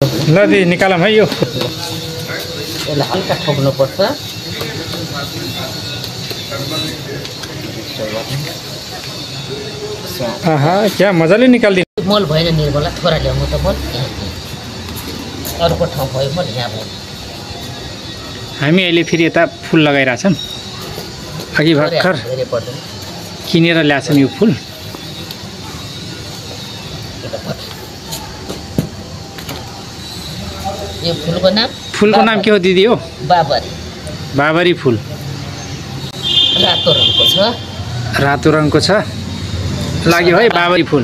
ल दि निकालौँ है यो यसलाई हल्का ठोक्नुपर्छ आहा क्या मजाले निकाल्दिनु मोल भएन निर्मला थोरा ल्याउनु त मोल अरूको ठाउँ भयो मोल यहाँ भयो हामी अहिले फेरि यता फुल लगाइरहेछौँ अघि भर्खर धेरै पर्दैन किनेर ल्याछौँ यो फुल यो फुलको नाम के हो दिदी हो बाबरी बाबरी फुल रातो रङको छ लाग्यो है बाबरी फुल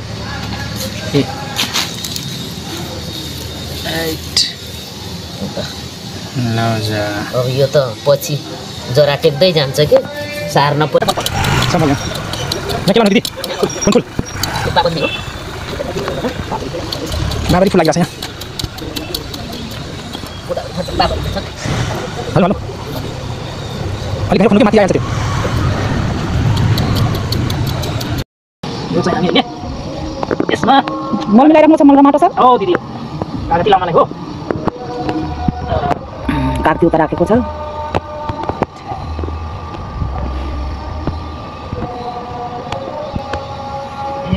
अब यो त पछि जरा टेक्दै जान्छ कि सार्न बाबरी फुल लाग्छ हेलो अलिक फुलकै माथि आएछ त्यो यो चाहिँ हामी यसमा मल मिलाइराख्नु छ मलमा माटो छ हो दिदी कागती लाउनलाई हो कागती उता राखेको छ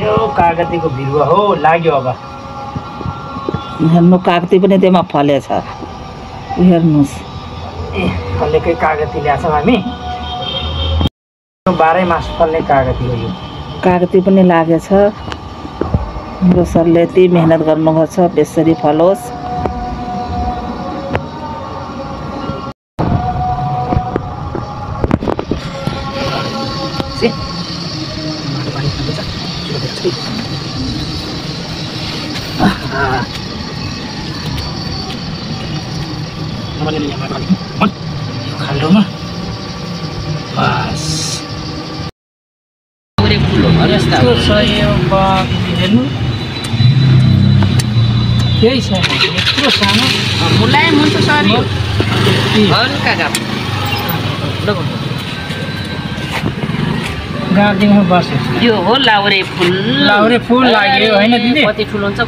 यो कागतीको बिरुवा हो लाग्यो अब हेर्नु कागती पनि त्यसमा फलेछ हेर्नुहोस् ए फलेकै कागती ल्याछौँ हामी 12 मास फल्ने कागती हो यो कागती पनि लागेछ हाम्रो सरले यति मेहनत गर्नुभएको छ बेसरी फलोस् खाल्डोमा बस यस्तो छ यो हेर्नु त्यही छ यत्रो सानो मुलायम हुन्छ सर यो हल्का गाप गार्डनमा बस्यो यो हो लाउरे फुल लाग्यो हैन दिदी कति ठुलो हुन्छ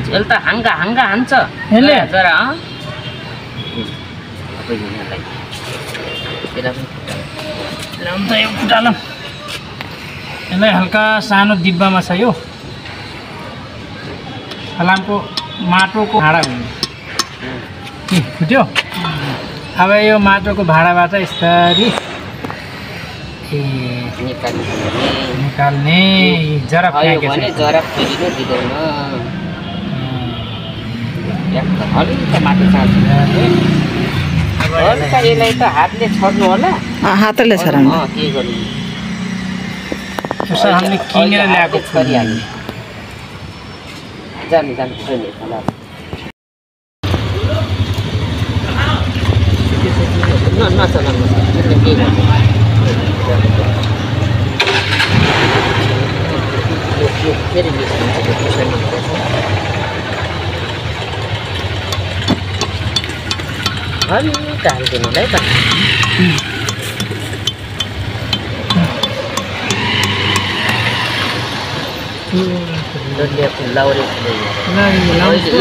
यसले त हाङ्गा हान्छ यसले जरा यसलाई हल्का सानो डिब्बामा छ यो फलामको माटोको भाँडा हुने फुट्यो अब यो माटोको भाँडाबाट यस्तरी निकाल्ने जरा यसलाई त हातले छर्नु होला हातले छर्नु के गर्नु हामीले किनेर ल्याएको छरिहाल्ने जानु छैन होला हल्का हालिदिनुलाई त लाउरे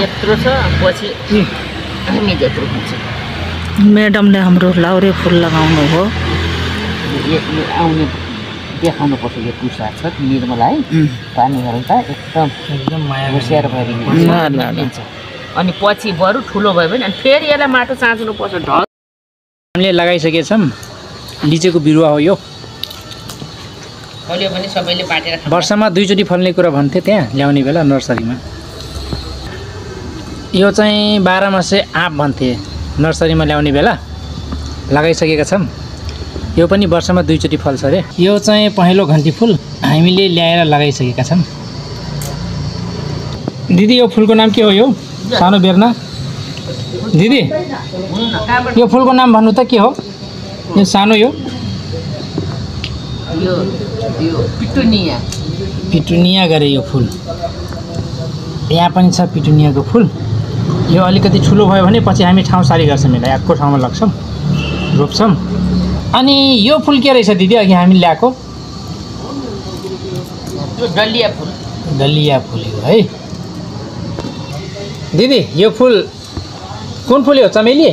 यत्रो छ पछि हामी त्यत्रो हुन्छ म्याडमले हाम्रो लाउरे फुल लगाउनु हो आउने देखाउनुपर्छ यो टुसा छ निर्मला है पानी हाल्दा एकदम माया होसियार भएर अनि पछि बरु ठुलो भयो भने अनि फेरि यसलाई माटो चाँच्नुपर्छ ढल हामीले लगाइसकेछौँ लिचीको बिरुवा हो यो फल्यो भने सबैले बाटेर वर्षमा 2 चोटि फल्ने कुरा भन्थे त्यहाँ ल्याउने बेला नर्सरीमा यो चाहिँ 12 मासे आँप भन्थे नर्सरीमा ल्याउने बेला लगाइसकेका छौँ यो पनि वर्षमा 2 चोटि फल्छ अरे यो चाहिँ पहेँलो घन्टी फुल हामीले ल्याएर लगाइसकेका छौँ दिदी यो फुलको नाम के हो यो सानो बेर्ना दिदी यो फुलको नाम भन्नु त के हो यो सानो यो पिटुनिया गरे यो फुल यहाँ पनि छ पिटुनियाको फुल यो अलिकति ठुलो भयो भने पछि हामी ठाउँ सारी गर्छौँ यसलाई अर्को ठाउँमा लग्छौँ रोप्छौँ अनि यो फुल के रहेछ दिदी अघि हामी ल्याएको डलिया फुल हो है दिदी यो फुल कुन फुल हो चमेली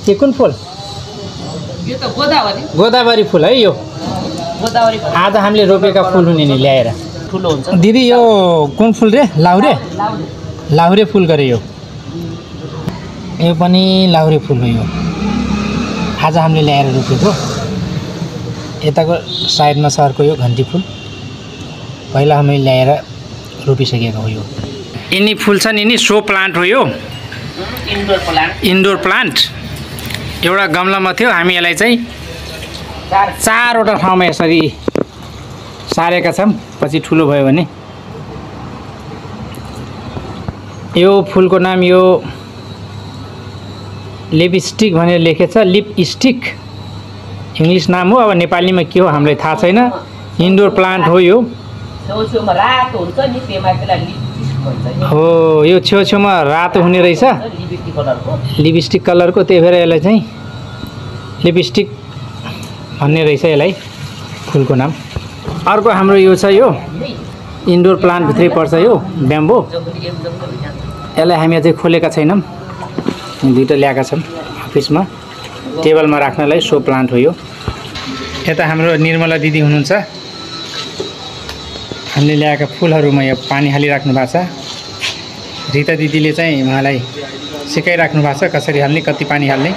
के कुन फुल यो त गोदावरी गोदावरी फुल है यो गोदावरी आज हामीले रोपेका फुल हुने नि ल्याएर ठुलो हुन्छ दिदी यो कुन फुल रे लाहुरे लाहुरे फुल गरे यो पनि लाहुरे फुल हो यो आज हामीले ल्याएर रोपेको यताको साइडमा सर्को यो घन्टी फुल पहिला हामीले ल्याएर रोपिसकेको हो यो यिनी फुल छन् यिनी सो प्लान्ट हो यो इन्डोर प्लान्ट एउटा गमलामा थियो हामी यसलाई चाहिँ चारवटा ठाउँमा यसरी सारेका छौँ पछि ठुलो भयो भने यो फुलको नाम यो लिपस्टिक भनेर लेखेछ लिपस्टिक इङ्ग्लिस नाम हो अब नेपालीमा के हो हामीलाई थाहा छैन इन्डोर प्लान्ट हो यो छेउछेउमा रातो हुन्छ नि त्यसमा त्यसलाई लिपस्टिक भन्छ हो यो छेउछेउमा रातो हुने रहेछ लिपस्टिक कलरको त्यही भएर यसलाई चाहिँ लिपस्टिक भन्ने रहेछ यसलाई फुलको नाम अर्को हाम्रो यो छ यो इन्डोर प्लान्ट भित्रै पर्छ यो ब्याम्बो यसलाई हामी अझै खोलेका छैनौँ दुईवटा ल्याएका छौँ अफिसमा टेबलमा राख्नलाई सो प्लान्ट हो यो यता हाम्रो निर्मला दिदी हुनुहुन्छ हामीले ल्याएका फुलहरूमा यो पानी हालिराख्नु भएको छ रिता दिदीले चाहिँ उहाँलाई सिकाइराख्नु भएको छ कसरी हाल्ने कति पानी हाल्ने